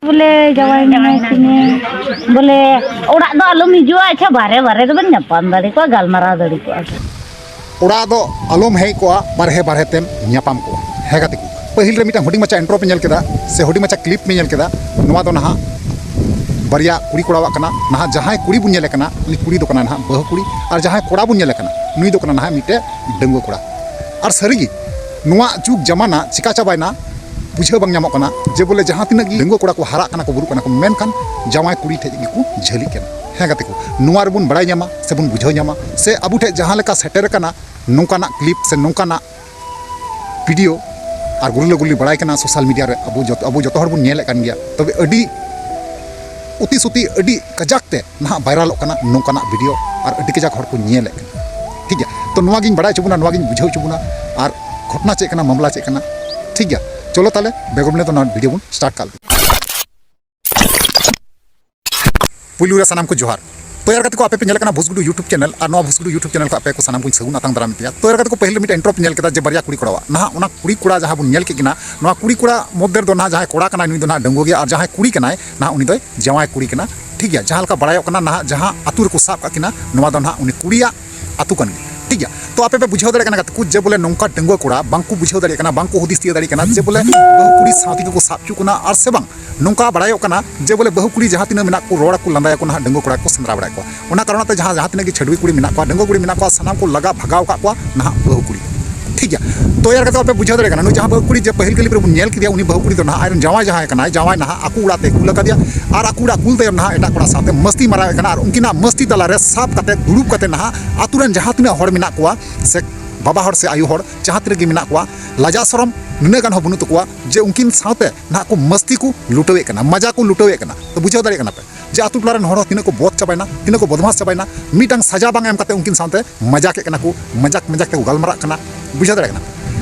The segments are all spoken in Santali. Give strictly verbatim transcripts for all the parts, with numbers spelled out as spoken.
ᱵᱚᱞᱮ ᱡᱟᱶᱟᱭ ᱢᱮᱱᱟᱭ ᱛᱤᱧᱟᱹ, ᱵᱚᱞᱮ ᱚᱲᱟᱜ ᱫᱚ ᱟᱞᱚᱢ ᱦᱤᱡᱩᱜᱼᱟ᱾ ᱟᱪᱪᱷᱟ, ᱵᱟᱨᱦᱮ ᱵᱟᱨᱦᱮ ᱫᱚᱵᱚᱱ ᱧᱟᱯᱟᱢ ᱫᱟᱲᱮ ᱠᱚᱜᱼᱟ, ᱜᱟᱞᱢᱟᱨᱟᱣ ᱫᱟᱲᱮ ᱠᱚᱜᱼᱟ᱾ ᱚᱲᱟᱜ ᱫᱚ ᱟᱞᱚᱢ ᱦᱮᱡ ᱠᱚᱜᱼᱟ, ᱵᱟᱨᱦᱮ ᱵᱟᱨᱦᱮ ᱛᱮᱢ ᱧᱟᱯᱟᱢ ᱠᱚᱜᱼᱟ᱾ ᱦᱮᱸ ᱜᱟᱛᱮ ᱠᱚ, ᱯᱟᱹᱦᱤᱞ ᱨᱮ ᱢᱤᱫᱴᱟᱝ ᱦᱩᱰᱤᱧ ᱢᱟᱪᱷᱟ ᱤᱱᱴᱨᱳ ᱯᱮ ᱧᱮᱞ ᱠᱮᱫᱟ ᱥᱮ ᱦᱩᱰᱤᱧ ᱢᱟᱪᱷᱟ ᱠᱞᱤᱯ ᱯᱮ ᱧᱮᱞ ᱠᱮᱫᱟ, ᱱᱚᱣᱟ ᱫᱚ ᱱᱟᱦᱟᱜ ᱵᱟᱨᱭᱟ ᱠᱩᱲᱤ ᱠᱚᱲᱟᱣᱟᱜ ᱠᱟᱱᱟ᱾ ᱱᱟᱦᱟᱜ ᱡᱟᱦᱟᱸᱭ ᱠᱩᱲᱤ ᱵᱚᱱ ᱧᱮᱞᱮ ᱠᱟᱱᱟ, ᱩᱱᱤ ᱠᱩᱲᱤ ᱫᱚ ᱠᱟᱱᱟ ᱱᱟᱦᱟᱜ ᱵᱟᱹᱦᱩ ᱠᱩᱲᱤ, ᱟᱨ ᱡᱟᱦᱟᱸᱭ ᱠᱚᱲᱟ ᱵᱚᱱ ᱧᱮᱞᱮ ᱠᱟᱱᱟ, ᱱᱩᱭ ᱫᱚ ᱠᱟᱱᱟ ᱱᱟᱦᱟᱜ ᱢᱤᱫᱴᱮᱡ ᱰᱟᱺᱜᱩᱣᱟᱹ ᱠᱚᱲᱟ᱾ ᱟᱨ ᱥᱟᱹᱨᱤᱜᱮ ᱱᱚᱣᱟ ᱡᱩᱜᱽ ᱡᱟᱢᱟᱱᱟ ᱪᱤᱠᱟ ᱪᱟᱵᱟᱭᱮᱱᱟ, ᱵᱩᱡᱷᱟᱹᱣ ᱵᱟᱝ ᱧᱟᱢᱚᱜ ᱠᱟᱱᱟ᱾ ᱡᱮ ᱵᱚᱞᱮ ᱡᱟᱦᱟᱸ ᱛᱤᱱᱟᱹᱜ ᱜᱮ ᱰᱟᱺᱜᱩᱣᱟᱹ ᱠᱚᱲᱟ ᱠᱚ ᱦᱟᱨᱟᱜ ᱠᱟᱱᱟ ᱠᱚ, ᱵᱩᱨᱩᱜ ᱠᱟᱱᱟ ᱠᱚ, ᱢᱮᱱᱠᱷᱟᱱ ᱡᱟᱶᱟᱭ ᱠᱩᱲᱤ ᱴᱷᱮᱡ ᱜᱮᱠᱚ ᱡᱷᱟᱹᱞᱤᱜ ᱠᱟᱱᱟ᱾ ᱦᱮᱸ ᱜᱟᱛᱮ ᱠᱚ, ᱱᱚᱣᱟ ᱨᱮᱵᱚᱱ ᱵᱟᱲᱟᱭ ᱧᱟᱢᱟ ᱥᱮᱵᱚᱱ ᱵᱩᱡᱷᱟᱹᱣ ᱧᱟᱢᱟ, ᱥᱮ ᱟᱵᱚ ᱴᱷᱮᱡ ᱡᱟᱦᱟᱸ ᱞᱮᱠᱟ ᱥᱮᱴᱮᱨ ᱟᱠᱟᱱᱟ ᱱᱚᱝᱠᱟᱱᱟᱜ ᱠᱞᱤᱯ ᱥᱮ ᱱᱚᱝᱠᱟᱱᱟᱜ ᱵᱷᱤᱰᱤᱭᱳ ᱟᱨ ᱜᱩᱨᱞᱟᱹ ᱜᱩᱨᱞᱤ ᱵᱟᱲᱟᱭ ᱠᱟᱱᱟ ᱥᱳᱥᱟᱞ ᱢᱤᱰᱤᱭᱟ ᱨᱮ, ᱟᱵᱚ ᱡᱚᱛᱚ, ᱟᱵᱚ ᱡᱚᱛᱚ ᱦᱚᱲ ᱵᱚᱱ ᱧᱮᱞᱮᱫ ᱠᱟᱱ ᱜᱮᱭᱟ᱾ ᱛᱚᱵᱮ ᱟᱹᱰᱤ ᱩᱛᱤ ᱥᱩᱛᱤ, ᱟᱹᱰᱤ ᱠᱟᱡᱟᱠ ᱛᱮ ᱱᱟᱦᱟᱜ ᱵᱷᱟᱭᱨᱟᱞᱚᱜ ᱠᱟᱱᱟ ᱱᱚᱝᱠᱟᱱᱟᱜ ᱵᱷᱤᱰᱤᱭᱳ, ᱟᱨ ᱟᱹᱰᱤ ᱠᱟᱡᱟᱠ ᱦᱚᱲ ᱠᱚ ᱧᱮᱞᱮᱫ ᱠᱟᱱᱟ᱾ ᱴᱷᱤᱠ ᱜᱮᱭᱟ, ᱛᱚ ᱱᱚᱣᱟ ᱜᱤᱧ ᱵᱟᱲᱟᱭ ᱦᱚᱪᱚ ᱵᱚᱱᱟ, ᱱᱚᱣᱟ ᱜᱤᱧ ᱵᱩᱡᱷᱟᱹᱣ ᱦᱚᱪᱚ ᱵᱚᱱᱟ, ᱟᱨ ᱜᱷᱚᱴᱱᱟ ᱪᱮᱫ ᱠᱟᱱᱟ, ᱢᱟᱢᱞᱟ ᱪᱮᱫ ᱠᱟᱱᱟ᱾ ᱴᱷᱤᱠ ᱜᱮᱭᱟ, ᱪᱚᱞᱚ ᱛᱟᱦᱞᱮ ᱵᱮᱜᱚᱨ ᱵᱤᱞᱚᱢ ᱛᱮ ᱱᱚᱣᱟ ᱵᱷᱤᱰᱤᱭᱳ ᱵᱚᱱ ᱥᱴᱟᱨᱴ ᱠᱟᱜ ᱞᱮᱜᱮ᱾ ᱯᱩᱭᱞᱩ ᱨᱮ ᱥᱟᱱᱟᱢ ᱠᱚ ᱡᱚᱦᱟᱨ᱾ ᱛᱚ ᱭᱟᱨ ᱜᱟᱛᱮ ᱠᱚ, ᱟᱯᱮ ᱯᱮ ᱧᱮᱞ ᱠᱟᱱᱟ ᱵᱷᱩᱥᱜᱩᱰᱩ YouTube ᱪᱮᱱᱮᱞ, ᱟᱨ ᱱᱚᱣᱟ ᱵᱷᱩᱥᱜᱩᱰᱩ YouTube ᱪᱮᱱᱮᱞ ᱠᱷᱚᱱ ᱟᱯᱮ ᱠᱚ ᱥᱟᱱᱟᱢ ᱠᱚᱧ ᱥᱟᱹᱜᱩᱱ ᱟᱛᱟᱝ ᱫᱟᱨᱟᱢ ᱯᱮᱭᱟ᱾ ᱛᱚ ᱭᱟᱨ ᱜᱟᱛᱮ ᱠᱚ, ᱯᱟᱹᱦᱤᱞ ᱨᱮ ᱢᱤᱫᱴᱮᱱ ᱤᱱᱴᱨᱳ ᱯᱮ ᱧᱮᱞ ᱠᱮᱫᱟ ᱡᱮ ᱵᱟᱨᱭᱟ ᱠᱩᱲᱤ ᱠᱚᱲᱟᱣᱟᱜ᱾ ᱱᱟᱦᱟᱜ ᱚᱱᱟ ᱠᱩᱲᱤ ᱠᱚᱲᱟ ᱡᱟᱦᱟᱸ ᱵᱚᱱ ᱧᱮᱞ ᱠᱮᱫ ᱠᱤᱱᱟ, ᱱᱚᱣᱟ ᱠᱩᱲᱤ ᱠᱚᱲᱟ ᱢᱚᱫᱽᱫᱷᱮ ᱨᱮᱫᱚ ᱱᱟᱦᱟᱜ ᱡᱟᱦᱟᱸᱭ ᱠᱚᱲᱟ ᱠᱟᱱᱟᱭ, ᱱᱩᱭ ᱫᱚ ᱱᱟᱦᱟᱜ ᱰᱟᱺᱜᱩᱣᱟᱹ ᱜᱮᱭᱟ, ᱟᱨ ᱡᱟᱦᱟᱸᱭ ᱠᱩᱲᱤ ᱠᱟᱱᱟᱭ, ᱱᱟᱦᱟᱜ ᱩᱱᱤ ᱫᱚᱭ ᱡᱟᱶᱟᱭ ᱠᱩᱲᱤ ᱠᱟᱱᱟ᱾ ᱴᱷᱤᱠ ᱜᱮᱭᱟ, ᱡᱟᱦᱟᱸ ᱞᱮᱠᱟ ᱵᱟᱲᱟᱭᱚᱜ ᱠᱟᱱᱟ, ᱱᱟᱦᱟᱜ ᱡᱟᱦᱟᱸ ᱟᱹᱛᱩ ᱨᱮᱠᱚ ᱥᱟᱵ ᱠᱟᱜ ᱠᱤᱱᱟ, ᱱᱚᱣᱟ ᱫᱚ ᱱᱟᱦᱟᱜ ᱩᱱᱤ ᱠᱩᱲᱤᱭᱟᱜ ᱟᱹᱛᱩ ᱠᱟᱱ ᱜᱮᱭᱟ᱾ ᱴᱷᱤᱠ ᱜᱮᱭᱟ, ᱛᱚ ᱟᱯᱮ ᱯᱮ ᱵᱩᱡᱷᱟᱹᱣ ᱫᱟᱲᱮᱭᱟᱜ ᱠᱟᱱᱟ ᱜᱟᱛᱮ ᱠᱚ, ᱡᱮ ᱵᱚᱞᱮ ᱱᱚᱝᱠᱟ ᱰᱟᱺᱜᱩᱣᱟᱹ ᱠᱚᱲᱟ ᱵᱟᱝᱠᱚ ᱵᱩᱡᱷᱟᱹᱣ ᱫᱟᱲᱮᱭᱟᱜ ᱠᱟᱱᱟ, ᱵᱟᱝᱠᱚ ᱦᱩᱫᱤᱥ ᱛᱤᱭᱳᱜ ᱫᱟᱲᱮᱭᱟᱜ ᱠᱟᱱᱟ, ᱡᱮ ᱵᱚᱞᱮ ᱵᱟᱹᱦᱩ ᱠᱩᱲᱤ ᱥᱟᱶ ᱛᱮᱜᱮ ᱠᱚ ᱥᱟᱵ ᱦᱚᱪᱚ ᱠᱟᱱᱟ ᱟᱨ ᱥᱮ ᱵᱟᱝ᱾ ᱱᱚᱝᱠᱟ ᱵᱟᱲᱟᱭᱚᱜ ᱠᱟᱱᱟ ᱡᱮ ᱵᱚᱞᱮ ᱵᱟᱹᱦᱩ ᱠᱩᱲᱤ ᱡᱟᱦᱟᱸ ᱛᱤᱱᱟᱹᱜ ᱢᱮᱱᱟᱜ ᱠᱚ, ᱨᱚᱲ ᱟᱠᱚ, ᱞᱟᱸᱫᱟᱭᱟᱠᱚ, ᱱᱟᱦᱟᱜ ᱰᱟᱺᱜᱩᱣᱟᱹ ᱠᱚᱲᱟ ᱠᱚ ᱥᱮᱸᱫᱽᱨᱟ ᱵᱟᱲᱟᱭᱮᱫ ᱠᱚᱣᱟ᱾ ᱚᱱᱟ ᱠᱟᱨᱚᱱ ᱛᱮ ᱡᱟᱦᱟᱸ, ᱡᱟᱦᱟᱸ ᱛᱤᱱᱟᱹᱜ ᱜᱮ ᱪᱷᱟᱹᱰᱣᱤ ᱠᱩᱲᱤ ᱢᱮᱱᱟᱜ ᱠᱚᱣᱟ, ᱰᱟᱺᱜᱩᱣᱟᱹ ᱠᱩᱲᱤ ᱢᱮᱱᱟᱜ ᱠᱚᱣᱟ, ᱥᱟᱱᱟᱢ ᱠᱚ ᱞᱟᱜᱟ ᱵᱷᱟᱜᱟᱣ ᱟᱠᱟᱫ ᱠᱚᱣᱟ ᱱᱟᱦᱟᱜ ᱵᱟᱹᱦᱩ ᱠᱩᱲᱤ᱾ ᱴᱷᱤᱠ ᱜᱮᱭᱟ, ᱛᱚ ᱭᱟᱨ ᱜᱟᱛᱮ ᱠᱚ, ᱟᱯᱮ ᱵᱩᱡᱷᱟᱹᱣ ᱫᱟᱲᱮᱭᱟᱜ ᱠᱟᱱᱟ, ᱱᱩᱭ ᱡᱟᱦᱟᱸ ᱵᱟᱹᱦᱩ ᱠᱩᱲᱤ ᱡᱮ ᱯᱟᱹᱦᱤᱞ ᱠᱞᱤᱯ ᱨᱮᱵᱚᱱ ᱧᱮᱞ ᱠᱮᱫᱮᱭᱟ, ᱩᱱᱤ ᱵᱟᱹᱦᱩ ᱠᱩᱲᱤ ᱫᱚ ᱱᱟᱦᱟᱜ ᱟᱡᱨᱮᱱ ᱡᱟᱶᱟᱭ ᱡᱟᱦᱟᱸᱭ ᱠᱟᱱᱟᱭ, ᱡᱟᱶᱟᱭ ᱱᱟᱦᱟᱜ ᱟᱠᱚ ᱚᱲᱟᱜ ᱛᱮ ᱠᱩᱞ ᱟᱠᱟᱫᱮᱭᱟ, ᱟᱨ ᱟᱠᱚ ᱚᱲᱟᱜ ᱠᱩᱞ ᱛᱟᱭᱚᱢ ᱱᱟᱦᱟᱜ ᱮᱴᱟᱜ ᱠᱚᱲᱟ ᱥᱟᱶᱛᱮ ᱢᱟᱹᱥᱛᱤ ᱢᱟᱨᱟᱣᱮᱫ ᱠᱟᱱᱟ, ᱟᱨ ᱩᱱᱠᱤᱱᱟᱜ ᱢᱟᱹᱥᱛᱤ ᱛᱟᱞᱟᱨᱮ ᱥᱟᱵ ᱠᱟᱛᱮ, ᱫᱩᱲᱩᱵ ᱠᱟᱛᱮ ᱱᱟᱦᱟᱜ ᱟᱛᱳ ᱨᱮᱱ ᱡᱟᱦᱟᱸ ᱛᱤᱱᱟᱹᱜ ᱦᱚᱲ ᱢᱮᱱᱟᱜ ᱠᱚᱣᱟ, ᱥᱮ ᱵᱟᱵᱟ ᱦᱚᱲ ᱥᱮ ᱟᱭᱳ ᱦᱚᱲ ᱡᱟᱦᱟᱸ ᱛᱤᱱᱟᱹᱜ ᱜᱮ ᱢᱮᱱᱟᱜ ᱠᱚᱣᱟ, ᱞᱟᱡᱟ ᱥᱚᱨᱚᱢ ᱱᱩᱱᱟᱹᱜ ᱜᱟᱱ ᱦᱚᱸ ᱵᱟᱹᱱᱩᱜ ᱛᱟᱠᱚᱣᱟ ᱡᱮ ᱩᱱᱠᱤᱱ ᱥᱟᱶᱛᱮ ᱱᱟᱦᱟᱜ ᱠᱚ ᱢᱟᱹᱥᱛᱤ ᱠᱚ ᱞᱩᱴᱟᱹᱣᱮᱫ ᱠᱟᱱᱟ, ᱢᱟᱡᱟ ᱠᱚ ᱞᱩᱴᱟᱹᱣᱮᱫ ᱠᱟᱱᱟ᱾ ᱛᱚ ᱵᱩᱡᱷᱟᱹᱣ ᱫᱟᱲᱮᱭᱟᱜ ᱠᱟᱱᱟ ᱯᱮ ᱡᱮ ᱟᱛᱳ ᱴᱚᱞᱟ ᱨᱮᱱ ᱦᱚᱲ ᱦᱚᱸ ᱛᱤᱱᱟᱹᱜ ᱠᱚ ᱵᱚᱫ ᱪᱟᱵᱟᱭᱮᱱᱟ, ᱛᱤᱱᱟᱹᱜ ᱠᱚ ᱵᱚᱫᱢᱟᱥ ᱪᱟᱵᱟᱭᱮᱱᱟ, ᱢᱤᱫᱴᱟᱝ ᱥᱟᱡᱟ ᱵᱟᱝ ᱮᱢ ᱠᱟᱛᱮ ᱩᱱᱠᱤᱱ ᱥᱟᱶᱛᱮ ᱢᱟᱡᱟᱠᱮᱫ ᱠᱟᱱᱟ ᱠᱚ, ᱢᱟᱡᱟᱠ ᱢᱟᱡᱟᱠ ᱛᱮᱠᱚ ᱜᱟᱞᱢᱟᱨᱟᱜ ᱠᱟᱱᱟ᱾ ᱵᱩᱡᱷᱟᱹᱣ ᱫᱟᱲᱮᱭᱟᱜ ᱠᱟᱱᱟ᱾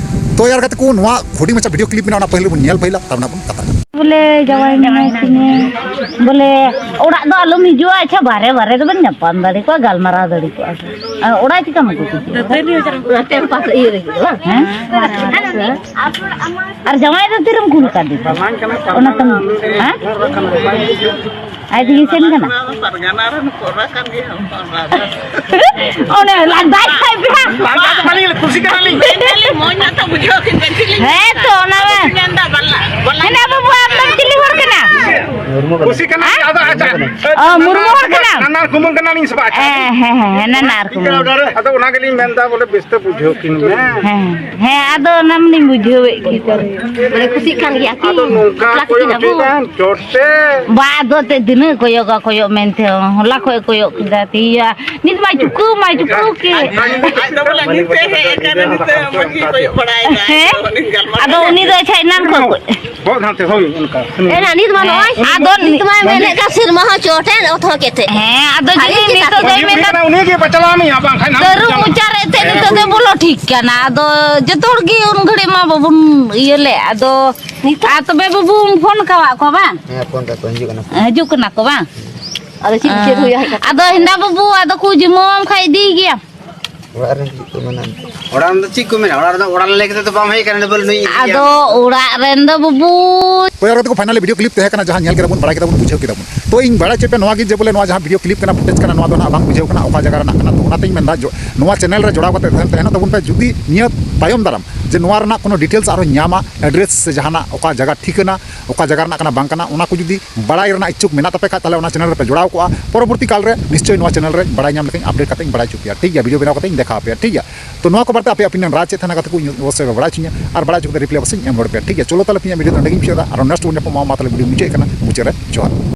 ᱛᱚ ᱭᱟᱨ ᱜᱟᱛᱮ ᱠᱚ, ᱱᱚᱣᱟ ᱦᱩᱰᱤᱧ ᱢᱟᱪᱷᱟ ᱵᱷᱤᱰᱤᱭᱳ ᱠᱞᱤᱯ ᱢᱮᱱᱟᱜᱼᱟ, ᱚᱱᱟ ᱯᱟᱹᱦᱤᱞ ᱵᱚᱱ ᱧᱮᱞ ᱯᱟᱹᱦᱤᱞᱟ, ᱛᱟᱨ ᱱᱟᱦᱟᱜ ᱵᱚᱱ ᱠᱟᱛᱷᱟᱜᱼᱟ᱾ ᱵᱚᱞᱮ ᱡᱟᱶᱟᱭ ᱢᱮᱱᱟᱭ ᱛᱤᱧᱟᱹ, ᱵᱚᱞᱮ ᱚᱲᱟᱜ ᱫᱚ ᱟᱞᱚᱢ ᱦᱤᱡᱩᱜᱼᱟ᱾ ᱟᱪᱪᱷᱟ, ᱵᱟᱨᱮ ᱵᱟᱨᱮ ᱫᱚᱵᱮᱱ ᱧᱟᱯᱟᱢ ᱫᱟᱲᱮ ᱠᱚᱜᱼᱟ, ᱜᱟᱞᱢᱟᱨᱟᱣ ᱫᱟᱲᱮ ᱠᱚᱜᱼᱟ ᱯᱮ᱾ ᱟᱨ ᱚᱲᱟᱜ ᱪᱤᱠᱟᱢ ᱟᱹᱜᱩ ᱠᱮᱫᱮᱭᱟ? ᱦᱮᱸ? ᱟᱨ ᱡᱟᱶᱟᱭ ᱫᱚ ᱛᱤᱨᱮᱢ ᱠᱩᱞ ᱠᱟᱫᱮ? ᱚᱱᱟ ᱛᱟᱢ, ᱦᱮᱸ? ᱟᱡ ᱛᱮᱜᱮ ᱥᱮᱱ ᱠᱟᱱᱟ? ᱚᱱᱮ ᱞᱟᱸᱫᱟᱭ ᱠᱷᱟᱡ ᱯᱮ ᱦᱟᱸᱜ᱾ ᱞᱟᱸᱫᱟ ᱫᱚ ᱵᱟᱹᱞᱤᱧ, ᱠᱩᱥᱤ ᱠᱟᱱᱟᱞᱤᱧ᱾ ᱢᱮᱱᱫᱟᱞᱤᱧ, ᱢᱚᱡᱽ ᱧᱚᱜ ᱛᱚ ᱵᱩᱡᱷᱟᱹᱣ ᱠᱤᱱ ᱠᱟᱱ ᱪᱮᱫ ᱞᱤᱧ ᱦᱮᱸ ᱛᱚ, ᱚᱱᱟ ᱢᱟ᱾ ᱢᱮᱱᱫᱟ, ᱵᱟᱞᱟ, ᱵᱟᱞᱟ᱾ ᱦᱮᱸ, ᱵᱟᱹᱵᱩ, ᱟᱢ ᱫᱚᱢ ᱪᱤᱞᱤ ᱦᱚᱲ ᱠᱟᱱᱟ? ᱠᱩᱥᱤ ᱠᱟᱱᱟᱞᱤᱧ, ᱟᱫᱚ ᱟᱪᱪᱷᱟ᱾ ᱚ, ᱢᱩᱨᱢᱩ ᱦᱚᱲ ᱠᱟᱱᱟᱢ? ᱱᱟᱱᱟᱨ ᱠᱩᱢᱟᱹᱝ ᱠᱟᱱᱟᱞᱤᱧ ᱥᱮ ᱵᱟᱝ? ᱟᱪᱪᱷᱟ᱾ ᱦᱮᱸ, ᱦᱮᱸ, ᱦᱮᱸ, ᱦᱮᱸ, ᱱᱟᱱᱟᱨ ᱠᱩᱢᱟᱹᱝ᱾ ᱟᱫᱚ ᱚᱱᱟ ᱜᱮᱞᱤᱧ ᱢᱮᱱᱫᱟ, ᱵᱚᱞᱮ ᱵᱮᱥ ᱛᱮ ᱵᱩᱡᱷᱟᱹᱣ ᱠᱤᱱ ᱢᱮ᱾ ᱦᱮᱸ, ᱦᱮᱸ, ᱟᱫᱚ ᱚᱱᱟ ᱢᱟᱞᱤᱧ ᱵᱩᱡᱷᱟᱹᱣᱮᱫ ᱜᱮ᱾ ᱵᱚᱞᱮ ᱠᱷᱩᱥᱤᱜ ᱠᱟᱱ ᱜᱮᱭᱟ ᱠᱤᱱ᱾ ᱟᱫᱚ ᱱᱚᱝᱠᱟ ᱵᱟᱯᱞᱟ ᱠᱚᱭᱚᱜ ᱠᱤᱱ ᱟᱵᱚ᱾ ᱴᱷᱤᱠ ᱟᱢ, ᱪᱚᱴ ᱥᱮ᱾ ᱵᱟ, ᱟᱫᱚ ᱛᱮ ᱛᱤᱱᱟᱹᱜ ᱠᱚᱭᱚᱜᱟ, ᱠᱚᱭᱚᱜ ᱢᱮᱱᱛᱮ ᱦᱚᱸ, ᱦᱚᱞᱟ ᱠᱷᱚᱡ ᱠᱚᱭᱚᱜ ᱠᱮᱫᱟ, ᱛᱮᱦᱮᱧ ᱱᱤᱛ ᱢᱟᱭ ᱪᱩᱠᱟᱹᱣ, ᱢᱟᱭ ᱪᱩᱠᱟᱹᱣ ᱠᱮᱫ᱾ ᱟᱡ ᱫᱚ ᱵᱚᱞᱮ ᱱᱤᱛ ᱮ ᱦᱮᱡ ᱟᱠᱟᱱᱟ, ᱱᱤᱛ ᱮ ᱢᱚᱡᱽ ᱜᱮ ᱠᱚᱭᱚᱜ ᱵᱟᱲᱟᱭᱮᱫᱟᱭ᱾ ᱦᱮᱸ? ᱟᱫᱚ ᱩᱱᱤ ᱫᱚ ᱟᱪᱪᱷᱟ ᱮᱱᱟᱱ ᱠᱷᱚᱡ ᱠᱚ ᱵᱚᱦᱚᱜ ᱦᱟᱱᱛᱮ, ᱦᱳᱭ, ᱚᱱᱠᱟ᱾ ᱮᱱᱟ ᱱᱤᱛ ᱢᱟ ᱱᱚᱜᱼᱚᱭ᱾ ᱟᱫᱚ ᱱᱤᱛ ᱢᱟᱭ ᱢᱮᱱᱮᱫ ᱠᱟᱱ ᱥᱮᱨᱢᱟ ᱦᱚᱸ ᱪᱚᱴ ᱮᱱ, ᱚᱛ ᱦᱚᱸ ᱠᱮᱴᱮᱡ᱾ ᱦᱮᱸ, ᱟᱫᱚ ᱥᱟᱹᱨᱤ ᱡᱩᱫᱤ ᱜᱮ ᱱᱤᱛᱚᱜ ᱠᱟᱛᱷᱟ᱾ ᱫᱚᱭ ᱩᱱᱤ ᱢᱮᱱᱫᱟ, ᱠᱟᱱᱟ, ᱩᱱᱤ ᱜᱮ ᱵᱟᱪᱞᱟᱣ ᱢᱮᱭᱟ, ᱵᱟᱝᱠᱷᱟᱱ ᱦᱟᱸᱜ ᱛᱟᱹᱨᱩᱵ ᱢᱚᱪᱟ ᱨᱮ ᱮᱱᱛᱮᱫ ᱱᱤᱛᱚᱜ ᱫᱚ ᱵᱚᱞᱚ ᱴᱷᱤᱠ ᱠᱟᱱᱟ᱾ ᱟᱫᱚ ᱡᱚᱛᱚ ᱦᱚᱲ ᱜᱮ ᱩᱱ ᱜᱷᱟᱹᱲᱤᱡ ᱢᱟ ᱵᱟᱵᱚᱱ ᱤᱭᱟᱹ ᱞᱮᱫ᱾ ᱟᱫᱚ ᱱᱤᱛᱚᱜ? ᱟᱨ ᱛᱚᱵᱮ ᱵᱟᱹᱵᱩᱢ ᱯᱷᱳᱱ ᱠᱟᱣᱟᱫ ᱠᱚᱣᱟ ᱵᱟᱝ? ᱦᱮᱸ, ᱯᱷᱳᱱ ᱠᱟᱜ ᱠᱚᱣᱟ, ᱦᱤᱡᱩᱜ ᱠᱟᱱᱟ ᱠᱚ᱾ ᱦᱤᱡᱩᱜ ᱠᱟᱱᱟ ᱠᱚ ᱵᱟᱝ? ᱟᱫᱚ ᱪᱮᱫ ᱪᱮᱫ ᱦᱩᱭᱩᱜᱼᱟ ᱦᱮᱡ ᱠᱟᱛᱮ? ᱟᱫᱚ ᱦᱮᱸᱫᱟ ᱵᱟᱹᱵᱩ, ᱟᱫᱚ ᱠᱚ ᱡᱤᱢᱟᱹᱣᱟᱢ ᱠᱷᱟᱡ ᱤᱫᱤᱭ ᱜᱮᱭᱟᱢ᱾ ᱚᱲᱟᱜ ᱨᱮᱱ ᱪᱮᱫ ᱠᱚ ᱢᱮᱱᱟ? ᱚᱲᱟᱜ ᱨᱮᱱ ᱫᱚ ᱪᱮᱫ ᱠᱚ ᱢᱮᱱᱟ? ᱚᱲᱟᱜ ᱨᱮᱫᱚ ᱚᱲᱟᱜ ᱞᱮ ᱞᱟᱹᱭ ᱠᱟᱛᱮ ᱫᱚ ᱵᱟᱢ ᱦᱮᱡ ᱟᱠᱟᱱᱟ, ᱰᱚᱵᱚᱞ ᱱᱩᱭ ᱤᱫᱤᱭᱟ᱾ ᱟᱫᱚ ᱚᱲᱟᱜ ᱨᱮᱱ ᱫᱚ ᱵᱟᱹᱵᱩ᱾ ᱦᱳᱭ, ᱟᱨ ᱛᱟᱠᱚ ᱯᱷᱟᱭᱱᱟᱞᱤ ᱵᱷᱤᱰᱤᱭᱳ ᱠᱞᱤᱯ ᱛᱟᱦᱮᱸ ᱠᱟᱱᱟ, ᱡᱟᱦᱟᱸ ᱧᱮᱞ ᱠᱮᱫᱟ ᱵᱚᱱ, ᱵᱟᱲᱟᱭ ᱠᱮᱫᱟ ᱵᱚᱱ, ᱵᱩᱡᱷᱟᱹᱣ ᱠᱮᱫᱟ ᱵᱚᱱ᱾ ᱛᱚ ᱤᱧ ᱵᱟᱲᱟᱭ ᱦᱚᱪᱚ ᱯᱮ, ᱱᱚᱣᱟ ᱜᱮ ᱡᱮ ᱵᱚᱞᱮ ᱱᱚᱣᱟ ᱡᱟᱦᱟᱸ ᱵᱷᱤᱰᱤᱭᱳ ᱠᱞᱤᱯ ᱠᱟᱱᱟ, ᱯᱷᱩᱴᱮᱡᱽ ᱠᱟᱱᱟ, ᱱᱚᱣᱟ ᱫᱚ ᱱᱟᱦᱟᱜ ᱵᱟᱝ ᱵᱩᱡᱷᱟᱹᱣ ᱠᱟᱱᱟ ᱚᱠᱟ ᱡᱟᱭᱜᱟ ᱨᱮᱱᱟᱜ ᱠᱟᱱᱟ᱾ ᱛᱚ ᱚᱱᱟᱛᱮᱧ ᱢᱮᱱᱫᱟ, ᱡᱚ-, ᱱᱚᱣᱟ ᱪᱮᱱᱮᱞ ᱨᱮ ᱡᱚᱲᱟᱣ ᱠᱟᱛᱮ ᱛᱟᱦᱮᱱ, ᱛᱟᱦᱮᱱᱚᱜ ᱛᱟᱵᱚᱱ ᱯᱮ᱾ ᱡᱩᱫᱤ ᱱᱤᱭᱟᱹ ᱛᱟᱭᱚᱢ ᱫᱟᱨᱟᱢ ᱡᱮ ᱱᱚᱣᱟ ᱨᱮᱱᱟᱜ ᱠᱳᱱᱳ ᱰᱤᱴᱮᱞᱥ ᱟᱨᱦᱚᱸ ᱧᱟᱢᱟ, ᱮᱰᱨᱮᱥ ᱥᱮ ᱡᱟᱦᱟᱱᱟᱜ ᱚᱠᱟ ᱡᱟᱭᱜᱟ ᱴᱷᱤᱠᱟᱹᱱᱟ, ᱚᱠᱟ ᱡᱟᱭᱜᱟ ᱨᱮᱱᱟᱜ ᱠᱟᱱᱟ ᱵᱟᱝ ᱠᱟᱱᱟ, ᱚᱱᱟ ᱠᱚ ᱡᱩᱫᱤ ᱵᱟᱲᱟᱭ ᱨᱮᱱᱟᱜ ᱤᱪᱪᱷᱩᱠ ᱢᱮᱱᱟᱜ ᱛᱟᱯᱮ ᱠᱷᱟᱡ, ᱛᱟᱦᱚᱞᱮ ᱚᱱᱟ ᱪᱮᱱᱮᱞ ᱨᱮᱯᱮ ᱡᱚᱲᱟᱣ ᱠᱚᱜᱼᱟ᱾ ᱯᱚᱨᱚᱵᱚᱨᱛᱤ ᱠᱟᱞ ᱨᱮ ᱱᱤᱥᱪᱚᱭ ᱱᱚᱣᱟ ᱪᱮᱱᱮᱞ ᱨᱮ ᱵᱟᱲᱟᱭ ᱧᱟᱢ ᱞᱮᱠᱷᱟᱱ ᱟᱯᱰᱮᱴ ᱠᱟᱛᱮ ᱤᱧ ᱵᱟᱲᱟᱭ ᱦᱚᱪᱚ ᱯᱮᱭᱟ, ᱴᱷᱤᱠ ᱜᱮᱭᱟ? ᱵᱷᱤᱰᱤᱭᱳ ᱵᱮᱱᱟᱣ ᱠᱟᱛᱮ ᱤᱧ ᱫᱮᱠᱷᱟᱣ ᱟᱯᱮᱭᱟ, ᱴᱷᱤᱠ ᱜᱮᱭᱟ? ᱛᱚ ᱱᱚᱣᱟ ᱠᱚ ᱵᱟᱨᱮᱛᱮ ᱟᱯᱮᱭᱟᱜ ᱚᱯᱤᱱᱤᱭᱚᱱ ᱨᱟᱭ ᱪᱮᱫ ᱛᱟᱦᱮᱱᱟ ᱠᱟᱛᱷᱟ ᱠᱚ ᱤᱧ ᱚᱵᱚᱥᱥᱳᱭ ᱯᱮ ᱵᱟᱲᱟᱭ ᱦᱚᱪᱚᱧᱟ, ᱟᱨ ᱵᱟᱲᱟᱭ ᱦᱚᱪᱚ ᱠᱟᱛᱮ ᱨᱤᱯᱞᱟᱭ ᱚᱵᱚᱥᱥᱳᱭ ᱤᱧ ᱮᱢ ᱨᱩᱣᱟᱹᱲ ᱯᱮᱭᱟ, ᱴᱷᱤᱠ ᱜᱮᱭᱟ? ᱪᱚᱞᱚ ᱛᱟᱦᱚᱞᱮ ᱛᱮᱦᱮᱧᱟᱜ ᱵᱷᱤᱰᱤᱭᱳ ᱫᱚ ᱱᱚᱸᱰᱮ ᱜᱤᱧ ᱢᱩᱪᱟᱹᱫ ᱮᱫᱟ, ᱟᱨᱚ ᱱᱮᱠᱥᱴ ᱵᱚᱱ ᱧᱟᱯᱟᱢᱟ᱾ ᱢᱟ ᱛᱟᱦᱚᱞᱮ ᱵᱷᱤᱰᱤᱭᱳ ᱢᱩᱪᱟᱹᱫ ᱠᱟᱱᱟ, ᱢᱩᱪᱟᱹᱫ ᱨᱮ ᱡᱚᱦᱟᱨ᱾